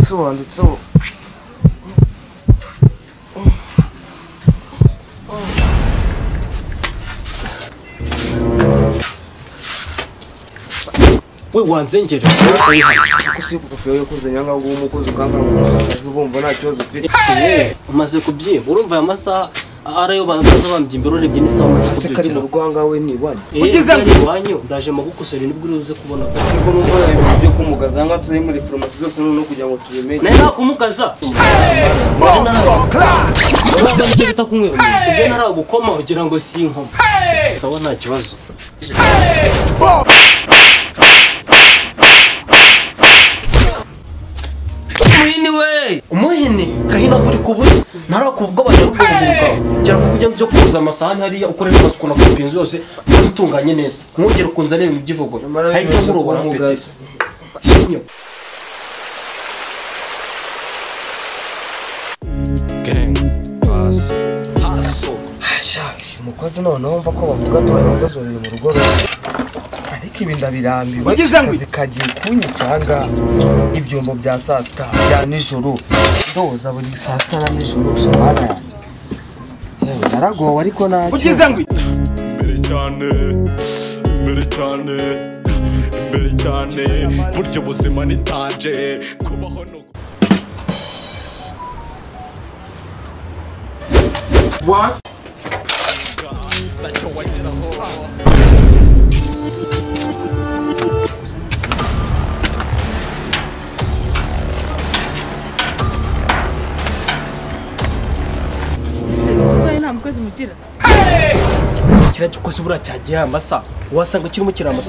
Ese wanditseho we wanzengera kuko si kuko yo kuzanya ngaho umukozi ukankanga ubumva nta kibazo ufite. Umaze kubyimba urumva aya masaha arayo baza bambyimba urebye n'isaha umaze kubyukira. Ese kari mu rugo ahangaha we ni iwanyu? Ugize ngo iwanyu ndaje magukosora nibwo uruze kubona ko numva ibintu byo kumugaza ahangaha turi muri farumasi zose noneho kugira ngo tubimenye. Nari nakumugaza urabona icyo bita kunywera ibyo naragukoma ugira ngo si inkoma. Sawa nta kibazo. Umuhini gahinagura kubuza narakubwo abanyarugo kiravuga ujya byo kuza amasahani hariya ukoresha amasuku na kopi inzu yose utunganye neza ntugere kunzanira ibintu by'ivugo ahita nkurobora peti shinyo. Gang pass hustle umukozi noneho mva ko bavuga tubaye abakozi babiri mu rugo ariko ibi ndabirambiwe akazi kagiye kunyica ibyombo bya saa sita bya nijoro ndoza buri saa sita na nijoro shamana yanjye yewe naragowe ariko ntacyo. Imbere cyane imbere cyane imbere cyane burya ubuzima ni tanje kubaho no What? Nta mukozi mugira. Kiriya gikozi buriya cyagiye amasa wasanga kirimo kirama.